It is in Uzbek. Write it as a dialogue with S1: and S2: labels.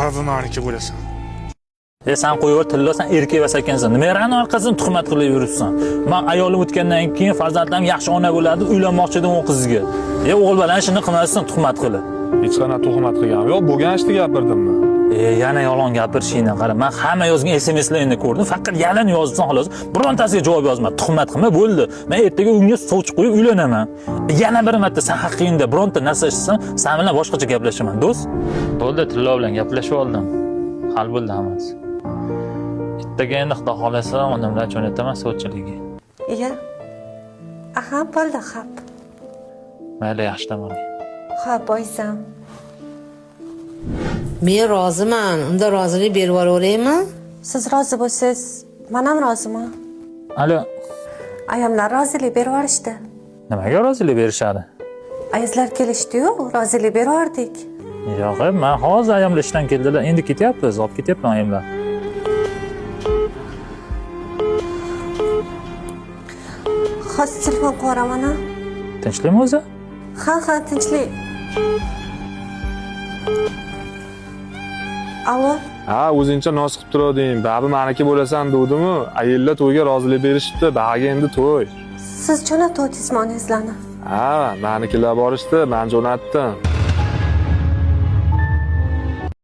S1: Baribir maniki bo'lasan.
S2: E sen qo'yib tillo, sen erkak emas ekansan. Nima yarani orqasidan tuhmat qilib yuribsan? Men ayolim o'tgandan keyin farzandlarim yaxshi ona bo'ladi, uylanmoqchi edim u qizga. E o'g'il bolani shuni qilmasdan tuhmat qilib.
S3: Hech qanaqa tuhmat qilganim yo'q, bo'lgan ishni gapirdimmi?
S2: E yana yolg'on gapirishingdan qara. Men hamma yozgan SMSlaringni ko'rdim. Faqat yalan yozibsan xolos. Birontasiga javob yozma, tuhmat qilma, bo'ldi. Men ertaga unga sovchi qo'yib uylanaman. Yana bir marta sen haqingda bironta narsa eshitsam, sen bilan boshqacha gaplashaman, do'st. Bo'ldi, Tillo bilan gaplashib oldim. Hal bo'ldi hammasi. Ertaga endi xudo xolasa onam bilan jo'nataman sovchiligiga.
S4: Iya. Aha, bo'ldi, xo'p.
S2: Mayli, yaxshi dam oling.
S4: Xo'p, boysam.
S5: Men roziman. Unda rozilik berib yuboraveraymi?
S4: Siz rozi bo'lsangiz, men ham roziman.
S2: Alo,
S4: Ayamlar rozilik berib yuborishdi.
S2: nimaga rozilik berishadi?
S4: Ayazlar kelishdi-yu, rozilik berib yubordik.
S2: Yo'q, men hozir ayamlar ishdan keldilar. Endi ketyapmiz, olib ketyapman ayamlar.
S4: Hozir telefon qilyapman a.
S2: Tinchlikmi o'zi?
S4: Ha, ha, tinchlik. Allo,
S3: Ha, o'zingcha noz qilib turading. Baribir maniki bo'lasan degdimu. Ayellar to'yga rozilik berishibdi, bag'aga endi to'y.
S4: siz jo'natyapsizmi onangizlarni?
S3: Ha, manikilar borishdi, men jo'natdim.